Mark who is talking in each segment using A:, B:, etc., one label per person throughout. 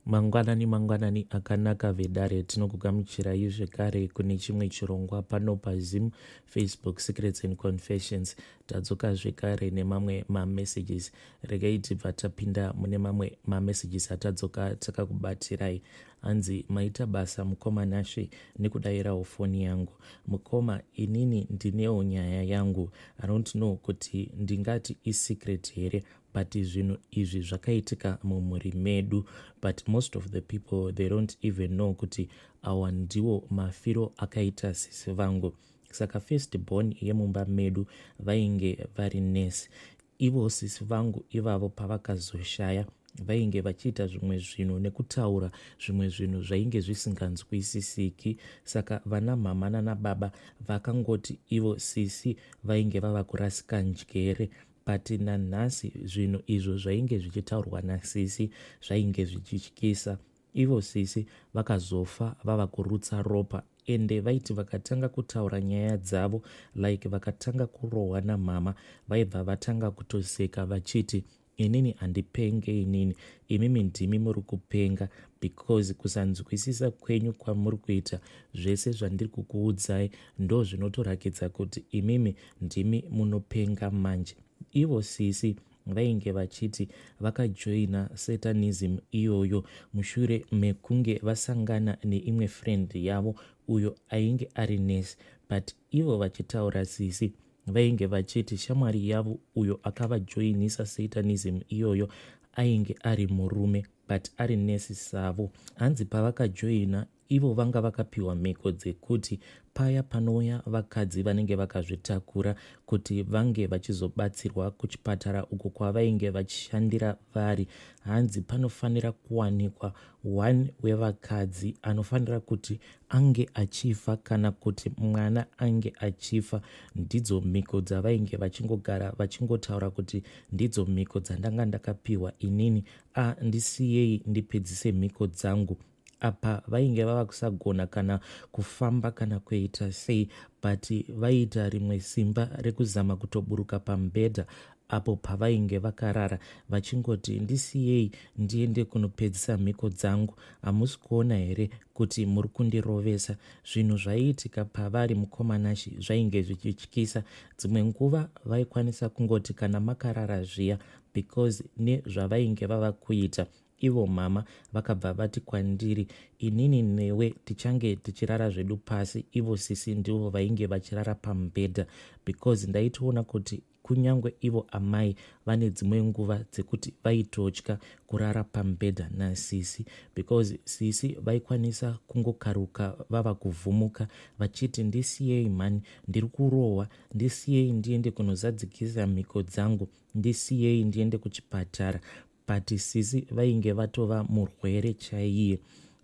A: Mangwanani mangwanani akanaka vedare, tinokugamuchirai zvekare kune chimwe chirongwa pano paZim Facebook Secrets and Confessions. Tadzoka zvekare nemamwe mamessages. Regai tibva tapinda mune mamwe mamessages atadzoka takakubatirai. Hanzi maita basa mukoma Nashe nekudairawo foni yangu. Mukoma, inini ndinewo nyaya yangu. I don't know kuti ndingati isecret here, but zvinhu izvi zvakaitika mumhuri medu, but most of the people, they don't even know kuti awa ndiwo mafiro akaita sisi vangu. Saka first born yemumba medu vainge vari nesi. Ivo sisi vangu ivavo pavakazoshaya, vainge vachiita zvimwe zvinhu nekutaura zvimwe zvinhu zvainge zvisinganzwisisiki. Saka vana mama nanababa vakangoti ivo sisi vainge vava kurasika njere, but nanhasi zvinhu izvo zvainge zvichitaurwa nasisi zvainge zvichityisa. Ivo sisi vakazofa vava kurutsa ropa, ende vaiti vakatanga kutaura nyaya dzavo, like vakatanga kurohwa namama, vaibva vatanga kutoseka vachiti, "Inini handipenge inini, imimi ndimi muri kupenga, because kusanzwisisa kwenyu kwamuri kuita zvese zvandiri kukuudzai ndo zvinotorakidza kuti imimi ndimi munopenga." Manje ivo sisi vainge vachiti vakajoina satanism iyoyo mushure mekunge vasangana neimwe friend yavo uyo ainge ari nesi. But ivo vachitaura, sisi vainge vachiti shamwari yavo uyo akavajoinisa satanism iyoyo ainge ari murume, but ari nesi savo. Hanzi pavakajoina ivo vanga vakapiwa mhiko dzekuti paya panouya vakadzi vanenge vakazvitakura kuti vange vachizobatsirwa kuchipatara uko kwavainge vachishandira vari, hanzi panofanira kuwanikwa one wevakadzi anofanira kuti ange achifa kana kuti mwana ange achifa. Ndidzo mhiko dzavainge vachingogara vachingotaura kuti ndidzo mhiko dzandanga ndakapiwa inini. A, ndisiyei ndipedzise mhiko dzangu. Apa vainge vava kusagona kana kufamba kana kuita sei, but vaiita rimwe simba rekuzama kutoburuka pamubhedha apo pavainge vakarara, vachingoti, "Ndisiyei ndiende kunopedzisa mhiko dzangu. Hamusi kuona here kuti muri kundirovesa?" Zvinhu zvaiitika pavari, mukoma Nashe, zvainge zvichityisa. Dzimwe nguva vaikwanisa kungoti kana makarara zviya, because nezvavainge vava kuita ivo, mama vakabva vati kwandiri, "Inini newe tichange tichirara zvedu pasi." Ivo sisi ndivo vainge vachirara pamubhedha, because ndaitoona kuti kunyange ivo amai vane dzimwe nguva dzekuti vaitotya kurara pamubhedha nasisi, because sisi vaikwanisa kungokaruka vava kuvhumuka vachiti, "Ndisiyei mhani, ndiri kurohwa. Ndisiyei ndiende kunozadzikisa mhiko dzangu. Ndisiyei ndiende kuchipatara." But sisi vainge vatova murwere chaiye.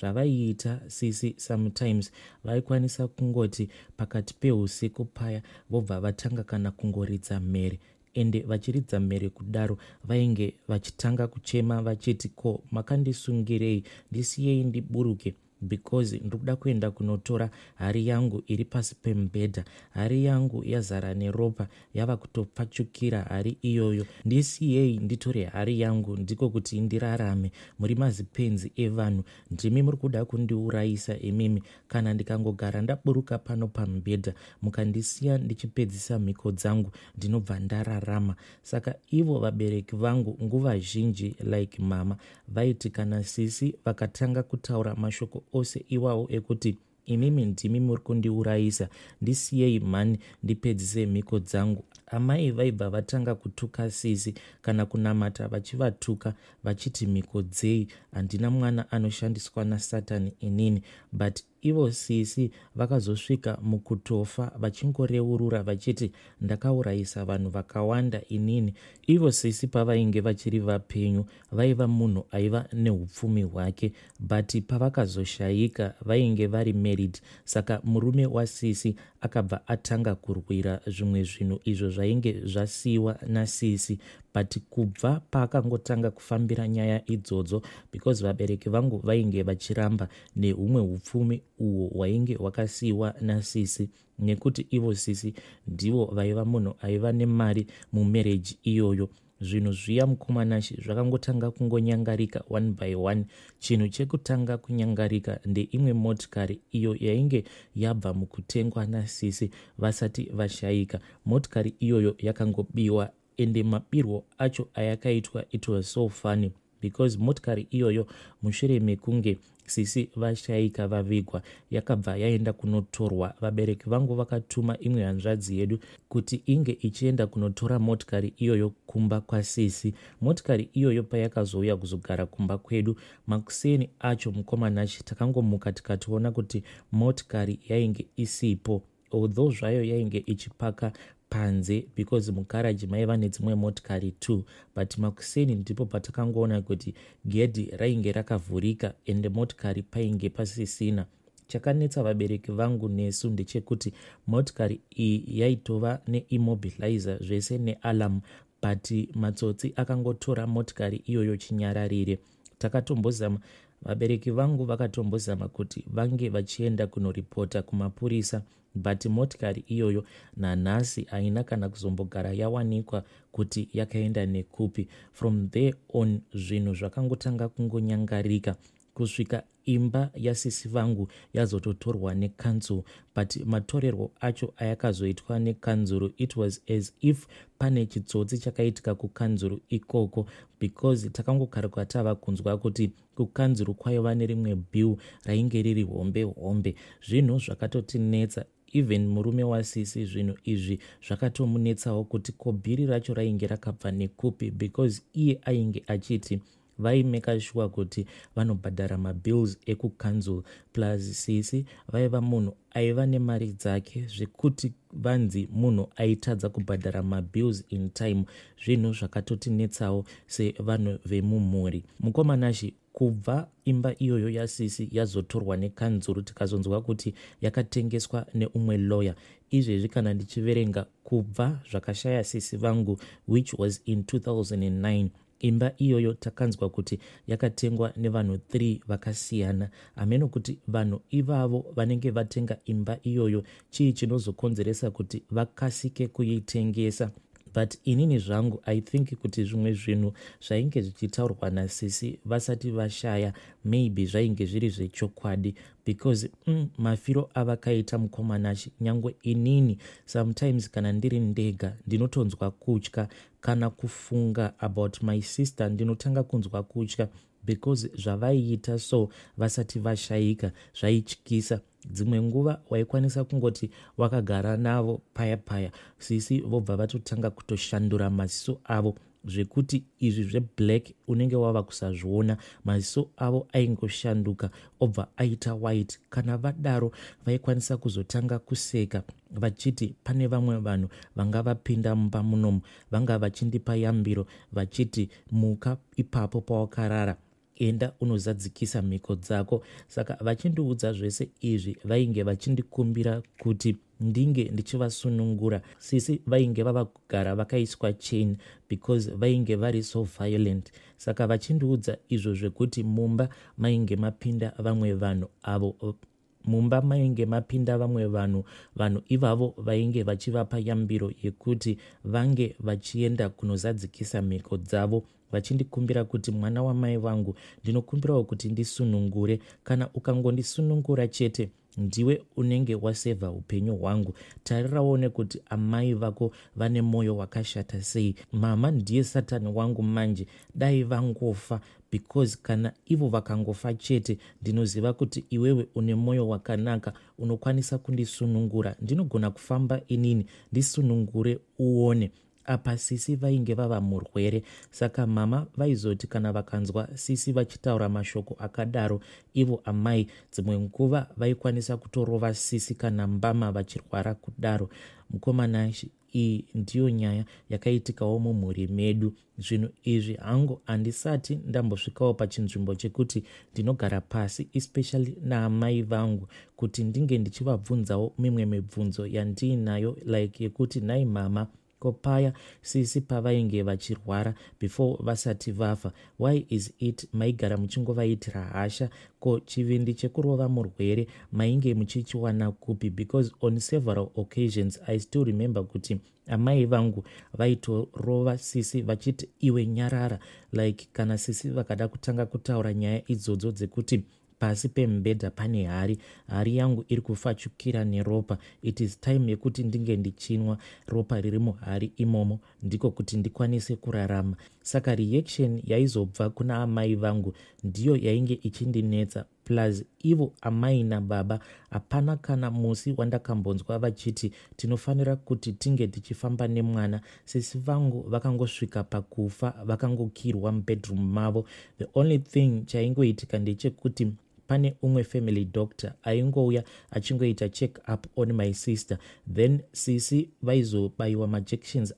A: Zvavaiita sisi, sometimes vaikwanisa kungoti pakati peusiku paya vobva vatanga kana kungoridza mhere, ende vachiridza mhere kudaro vainge vachitanga kuchema vachiti, "Ko makandisungirei? Ndisiyei ndiburuke, because ndiri kuda kuenda kunotora hari yangu iri pasi pemubhedha. Hari yangu yazara neropa, yava kutopfachukira hari iyoyo. Ndisiyei nditore hari yangu, ndiko kuti ndirarame. Muri mazipenzi evanhu, ndimi muri kuda kundiurayisa imimi. Kana ndikangogara ndaburuka pano pamubhedha, mukandisiya ndichipedzisa mhiko dzangu, ndinobva ndararama." Saka ivo vabereki vangu nguva zhinji, like mama, vaiti kana sisi vakatanga kutaura mashoko ose iwawo ekuti, "Imimi ndimi muri kundiurayisa, ndisiyei mhani ndipedzise mhiko dzangu," amai vaibva vatanga kutuka sisi kana kunamata vachivatuka vachiti, "Mhiko dzei? Handina mwana anoshandiswa nasatani inini." But ivo sisi vakazosvika mukutofa vachingoreurura vachiti, "Ndakaurayisa vanhu vakawanda inini." Ivo sisi pavainge vachiri vapenyu vaiva munhu aiva neupfumi hwake, but pavakazoshayika vainge vari married. Saka murume wasisi akabva atanga kurwira zvimwe zvinhu izvo zvainge zvasiyiwa nasisi. But kubva paakangotanga kufambira nyaya idzodzo, because vabereki vangu vainge vachiramba nehumwe upfumi uhwo hwainge hwakasiyiwa nasisi, nekuti ivo sisi ndivo vaiva munhu aiva nemari mumarriage iyoyo. Zvinhu zviya mukoma Nashe zvakangotanga kungonyangarika one by one. Chinhu chekutanga kunyangarika ndeimwe motikari iyo yainge yabva mukutengwa nasisi vasati vashaika. Motikari iyoyo yakangobiwa ende mabirwo acho ayakaitwa, it was so funny because motikari iyoyo, mushure mekunge sisi vashaika vavigwa, yakabva yaenda kunotorwa. Vabereki vangu vakatuma imwe hanzvadzi yedu kuti inge ichienda kunotora motikari iyoyo kumba kwasisi. Motikari iyoyo payakazouya kuzogara kumba kwedu makuseni acho, mukoma Nashe, takangomuka tikatoona kuti motikari yainge isipo, although zvayo yainge ichipaka panze because mugaraji maiva nedzimwe motikari too. But makuseni ndipo patakangoona kuti gedhi rainge rakavhurika ende motikari painge pasisina. Chakanetsa vabereki vangu nesu ndechekuti motikari iyi yaitova neimmobilizer zvese nealarm, but matsotsi akangotora motikari iyoyo chinyararire. Takatombozama, vabereki vangu vakatombozama kuti vange vachienda kunoripota kumapurisa, but motikari iyoyo nanhasi haina kana kuzombogara yawanikwa kuti yakaenda nekupi. From there on zvinhu zvakangotanga kungonyangarika kusvika imba yasisi vangu yazototorwa nekanzuru. But matorerwo acho ayakazoitwa nekanzuru, it was as if pane chitsotsi chakaitika kukanzuru ikoko, because takangokarikwa tava kunzwa kuti kukanzuru kwaiva nerimwe bill rainge riri hombe hombe. Zvinhu zvakatotinetsa. Even murume wasisi, zvinhu izvi zvakatomunetsawo kuti ko bhiri racho rainge rakabva nekupi, because iye ainge achiti vaimeka sure kuti vanobhadhara mabills ekucouncil. Plus sisi vaiva munhu aiva nemari dzake, zvekuti vanzi munhu aitadza kubhadhara mabills in time. Zvinhu zvakatotinetsawo sevanhu vemumhuri, mukoma Nashe. Kubva imba iyoyo yasisi yazotorwa nekanzuru, tikazonzwa kuti yakatengeswa neumwe lawyer. Izvezvi kana ndichiverenga kubva zvakashaya sisi vangu, which was in 2009, imba iyoyo takanzwa kuti yakatengwa nevanhu 3 vakasiyana. Hameno kuti vanhu ivavo vanenge vatenga imba iyoyo, chii chinozokonzeresa kuti vakasike kuitengesa. But inini zvangu, I think kuti zvimwe zvinhu zvainge zvichitaurwa nasisi vasati vashaya maybe zvainge zviri zvechokwadi, because mafiro avakaita, mukoma Nashe, nyange inini sometimes kana ndiri ndega ndinotonzwa kutya. Kana kufunga about my sister ndinotanga kunzwa kutya, because zvavaiita so vasati vashayika zvaityisa. Dzimwe nguva waikwanisa kungoti wakagara navo paya paya, sisi vobva vatotanga kutoshandura maziso avo, zvekuti izvi zveblack unenge wava kusazviona. Maziso avo aingoshanduka obva aita white. Kana vadaro vaikwanisa kuzotanga kuseka vachiti pane vamwe vanhu vanga vapinda mumba munomu, vanga vachindipa yambiro vachiti, "Muka ipapo pawakarara, enda unozadzikisa mhiko dzako." Saka vachindiudza zvese izvi, vainge vachindikumbira kuti ndinge ndichivasunungura. Sisi vainge vava kugara vakaiswa chain because vainge vari so violent. Saka vachindiudza izvo zvekuti mumba mainge mapinda vamwe vanhu avo, mumba mainge mapinda vamwe vanhu, vanhu ivavo vainge vachivapa yambiro yekuti vange vachienda kunozadzikisa mhiko dzavo, vachindikumbira kuti, "Mwana wamai vangu, ndinokumbirawo kuti ndisunungure. Kana ukangondisunungura chete, ndiwe unenge wasevha upenyu hwangu. Tarirawo nekuti amai vako vane mwoyo wakashata sei. Mama ndiye satani wangu manje. Dai vangofa, because kana ivo vakangofa chete, ndinoziva kuti iwewe une mwoyo wakanaka, unokwanisa kundisunungura. Ndinogona kufamba inini, ndisunungure uone." Apa sisi vainge vava murwere. Saka mama vaizoti kana vakanzwa sisi vachitaura mashoko akadaro, ivo amai dzimwe nguva vaikwanisa kutorova sisi kana mbama vachirwara kudaro. Mukoma Nashe, iyi ndiyo nyaya yakaitikawo mumhuri medu. Zvinhu izvi hangu handisati ndambosvikawo pachinzvimbo chekuti ndinogara pasi, especially naamai vangu, kuti ndinge ndichivabvunzawo mimwe mibvunzo yandiinayo, like yekuti, "Nhai mama Ko paya sisi pavainge vachirwara before vasati vafa, why is it maigara muchingovaitira hasha? Ko chivindi chekurova murwere mainge muchichiwana kupi? Because on several occasions I still remember kuti amai vangu vaitorova sisi vachiti, "Iwe nyarara." Like kana sisi vakada kutanga kutaura nyaya idzodzo dzekuti pasi pemubhedha pane hari, hari yangu iri kufachukira neropa, it is time yekuti ndinge ndichinwa ropa riri muhari imomo, ndiko kuti ndikwanise kurarama. Saka reaction yaizobva kuna amai vangu ndiyo yainge ichindinetsa. Plus ivo amai nababa, hapana kana musi wandakambonzwa vachiti tinofanira kuti tinge tichifamba nemwana. Sisi vangu vakangosvika pakufa vakangokirwa mubedroom mavo. The only thing chaingoitika ndechekuti pane umwe family doctor aingouya achingoita check up on my sister, then sisi vaizobayiwa majections,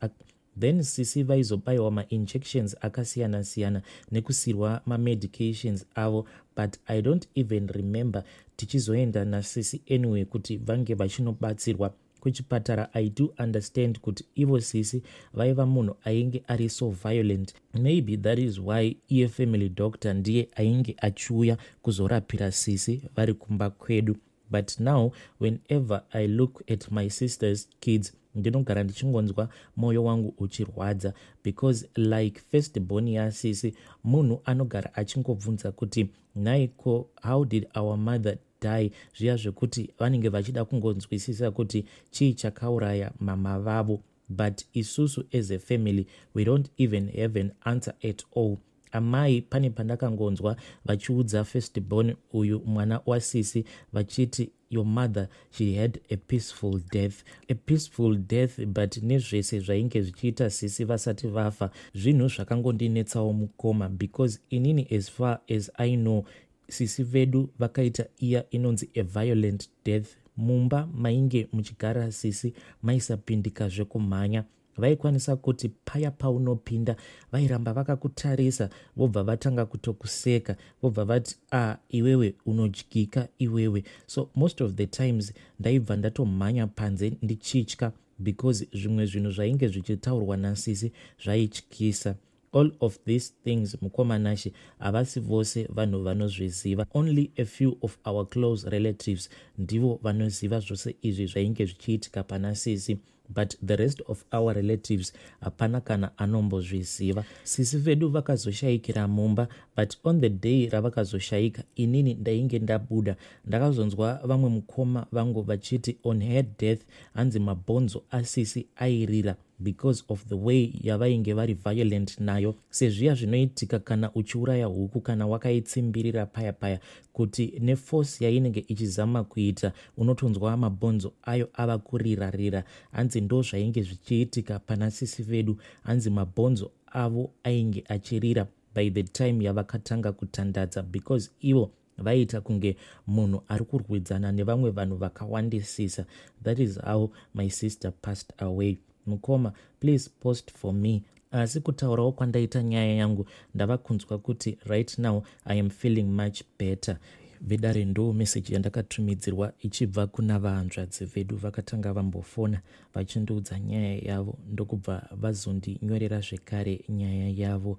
A: then sisi vaizobayiwa mainjections akasiyana-siyana nekusirwa mamedications avo. But I don't even remember tichizoenda nasisi anyway kuti vange vachinobatsirwa kuchipatara. I do understand kuti ivo sisi vaiva munhu ainge ari so violent. Maybe that is why iye family doctor ndiye ainge achiuya kuzorapira sisi vari kumba kwedu. But now whenever I look at my sister's kids, ndinogara ndichingonzwa mwoyo wangu uchirwadza, because like first born yasisi, munhu anogara achingobvunza kuti, "Naiko, how did our mother die?" Zviya zvekuti vanenge vachida kungonzwisisa kuti chii chakauraya mama vavo, but isusu as a family we don't even have an answer at all. Amai pane pandakangonzwa vachiudza first born uyu, mwana wasisi, vachiti, "Your mother, she had a peaceful death." A peaceful death, but nezvese zvainge zvichiita sisi vasati vafa, zvinhu zvakangondinetsawo, mukoma, because inini, as far as I know, sisi vedu vakaita iya inonzi a violent death. Mumba mainge muchigara sisi maisapindika zvekumhanya. Vaikwanisa kuti paya paunopinda vairamba vakakutarisa, vobva vatanga kutokuseka, vobva vati, "A ah, iwewe unodyika iwewe." So most of the times ndaibva ndatomhanya panze ndichitya, because zvimwe zvinhu zvainge zvichitaurwa nasisi zvaityisa. All of these things, mukoma Nashe, havasi vose vanhu vanozviziva. Only a few of our close relatives ndivo vanoziva zvose izvi zvainge zvichiitika pana sisi, but the rest of our relatives hapana kana anombozviziva. Sisi vedu vakazoshayikira mumba, but on the day ravakazoshayika, inini ndainge ndabuda. Ndakazonzwa vamwe mukoma vangu vachiti on her death, hanzi mabhonzo asisi airira because of the way yavainge vari violent nayo, sezviya zvinoitika kana uchiuraya huku, kana wakaitsimbirira paya paya, kuti neforce yainenge ichizama kuita, unotonzwa mabhonzo ayo ava kurirarira. Hanzi ndo zvainge zvichiitika pana sisi vedu. Hanzi mabhonzo avo ainge achirira by the time yavakatanga kutandadza, because ivo vaiita kunge munhu ari kurwidzana nevamwe vanhu vakawandisisa. That is how my sister passed away. Mukoma, please post for me. Asi kutaurawo kwandaita nyaya yangu, ndava kunzwa kuti right now I am feeling much better. Vedare, ndo meseji yandakatumidzirwa ichibva kuna vahanzvadzi vedu. Vakatanga vambofona vachindiudza nyaya yavo, ndokubva vazondinyorera zvekare nyaya yavo.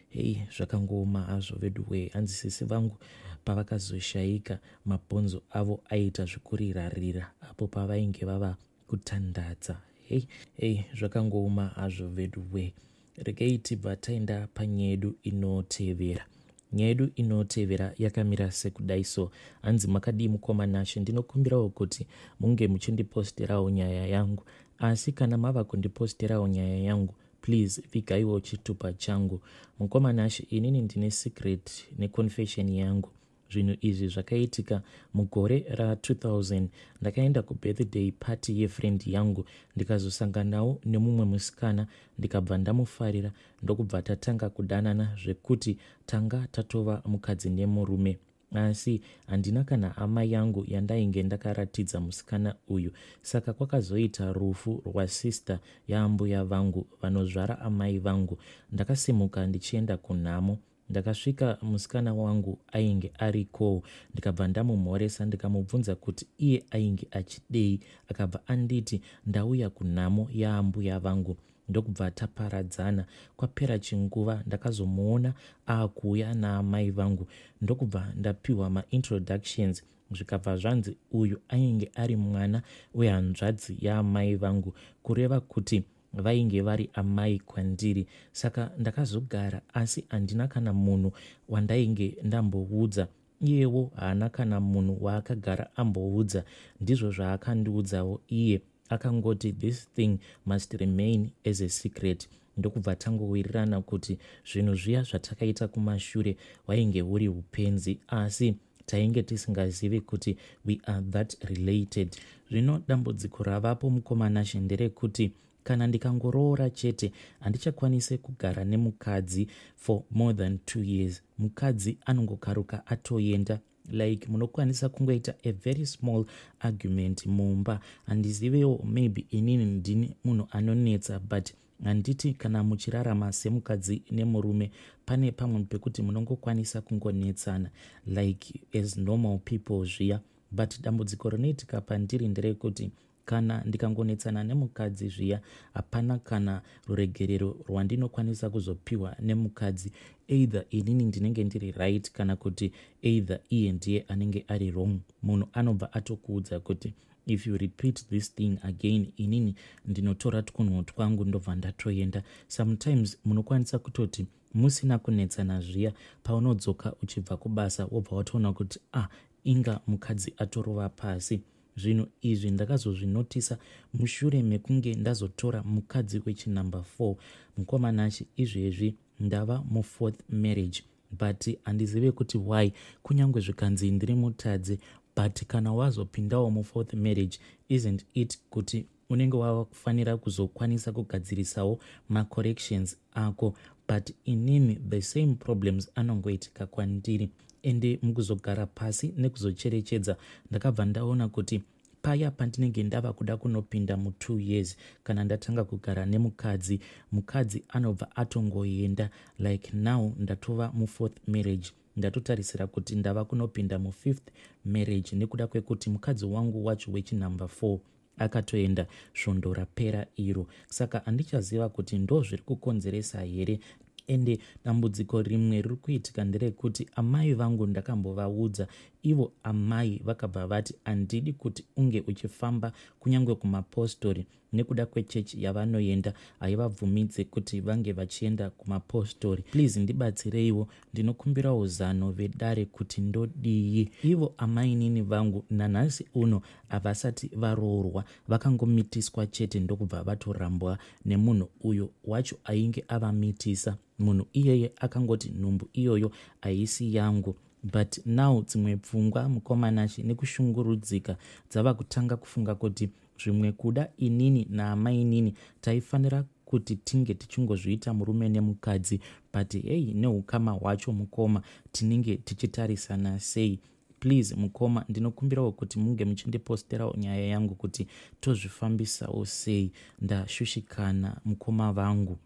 A: Hei, zvakangooma hazvo vedu wee. Hanzi sisi vangu pavakazoshayika, mabhonzo avo aiita zvekurirarira apo pavainge vava kutandadza. Hei hei, zvakangooma hazvo vedu wee. Regei tibva taenda panyaya yedu inotevera. Nyaya yedu inotevera yakamira sekudai so. Hanzi, "Makadii mukoma Nashe? Ndinokumbirawo kuti munge muchindiposterawo nyaya yangu, asi kana mava kundiposterawo nyaya yangu, please vigaiwo chitupa changu. Mukoma Nashe, inini ndine secret neconfession yangu. Zvinhu izvi zvakaitika mugore ra2000. Ndakaenda kubirthday party yefriend yangu, ndikazosanganawo nemumwe musikana, ndikabva ndamufarira, ndokubva tatanga kudanana zvekuti tanga tatova mukadzi nemurume. Asi handina kana hama yangu yandainge ndakaratidza musikana uyu. Saka kwakazoita rufu rwasister yaambuya vangu vanozvara amai vangu. Ndakasimuka ndichienda kunhamo. Ndakasvika, musikana wangu ainge ariko, ndikabva ndamumhoresa, ndikamubvunza kuti iye ainge achidei. Akabva anditi, 'Ndauya kunhamo yaambuya vangu.' Ndokubva taparadzana. Kwapera chinguva ndakazomuona aakuuya naamai vangu ndokubva ndapiwa maintroductions zvikabva zvanzi uyu ainge ari mwana wehanzvadzi yaamai vangu kureva kuti vainge vari amai kwandiri. Saka ndakazogara asi handina kana munhu wandainge ndamboudza. Iyewo haana kana munhu waakagara amboudza. Ndizvo zvaakandiudzawo iye akangoti this thing must remain as a secret ndokubva tangowirirana kuti zvinhu zviya zvatakaita kumashure hwainge huri upenzi asi tainge tisingazivi kuti we are that related. Zvino dambudziko ravapo mukoma Nashe nderekuti kana ndikangoroora chete handichakwanise kugara nemukadzi for more than 2 years. Mukadzi anongokaruka atoenda. Like munokwanisa kungoita a very small argument mumba. Handizivewo, maybe inini ndini munhu anonetsa, but handiti kana muchirarama semukadzi nemurume pane pamwe pekuti munongokwanisa kungonetsana like as normal people zviya. But dambudziko rinoitika pandiri nderekuti kana ndikangonetsana nemukadzi zviya, hapana kana ruregerero rwandinokwanisa kuzopiwa nemukadzi. Either inini ndinenge ndiri right kana kuti either iye ndiye anenge ari wrong. Munhu anobva atokuudza kuti if you repeat this thing again, inini ndinotora twunhu twangu ndobva ndatoenda. Sometimes munokwanisa kutoti musina kunetsana zviya, paunodzoka uchibva kubasa wobva watoona kuti ah, inga mukadzi atorova pasi. Zvinhu izvi ndakazozvinotisa mushure mekunge ndazotora mukadzi wechinumber 4. Mukoma Nashe, izvezvi ndava mufourth marriage, but handizive kuti why. Kunyange zvikanzi ndiri mutadzi, but kana wazopindawo mufourth marriage, isn't it kuti unenge wava kufanira kuzokwanisa kugadzirisawo macorrections ako? But inini the same problems anongoitika kwandiri. Ende mukuzogara pasi nekuzocherechedza, ndakabva ndaona kuti paya pandinenge ndava kuda kunopinda mu2 years kana ndatanga kugara nemukadzi, mukadzi anobva atongoenda. Like now ndatova mufourth marriage, ndatotarisira kuti ndava kunopinda mufifth marriage nekuda kwekuti mukadzi wangu wacho wechinumber 4 akatoenda svondo rapera iro. Saka handichaziva kuti ndo zviri kukonzeresa here. Ende dambudziko rimwe riri kuitika nderekuti amai vangu ndakambovaudza. Ivo amai vakabva vati handidi kuti unge uchifamba kunyange kumapostori, nekuda kwechechi yavanoenda haivabvumidze kuti vange vachienda kumapostori. Please ndibatsireiwo, ndinokumbirawo zano vedare kuti ndodii. Ivo amainini vangu nanhasi uno havasati varoorwa, vakangomitiswa chete ndokubva vatorambwa nemunhu uyo wacho ainge avamitisa. Munhu iyeye akangoti nhumbu iyoyo haisi yangu. But now dzimwe pfungwa, mukoma Nashe, nekushungurudzika dzava kutanga kufunga kuti zvimwe kuda inini naamainini taifanira kuti tinge tichingozviita murume nemukadzi. But hei, neukama hwacho mukoma, tinenge tichitarisana sei? Please mukoma, ndinokumbirawo kuti munge muchindiposterawo nyaya yangu kuti tozvifambisawo sei. Ndashushikana, mukoma vangu.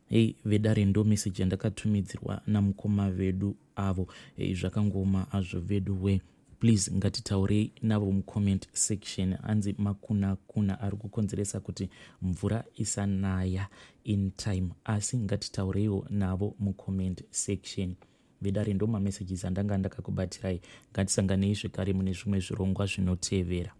A: Hei vedare, ndo meseji yandakatumidzirwa namukoma vedu avo. Hei, zvakangoma azvo vedu we. Please ngatitaurei navo mucomment section. Hanzi makuna kuna ari kukonzeresa kuti mvura isanaya in time, asi ngatitaureiwo navo mucomment section. Vedare, ndo mamessages andanga ndakakubatirai. Ngatisanganei zvekare mune zvimwe zvirongwa zvinotevera.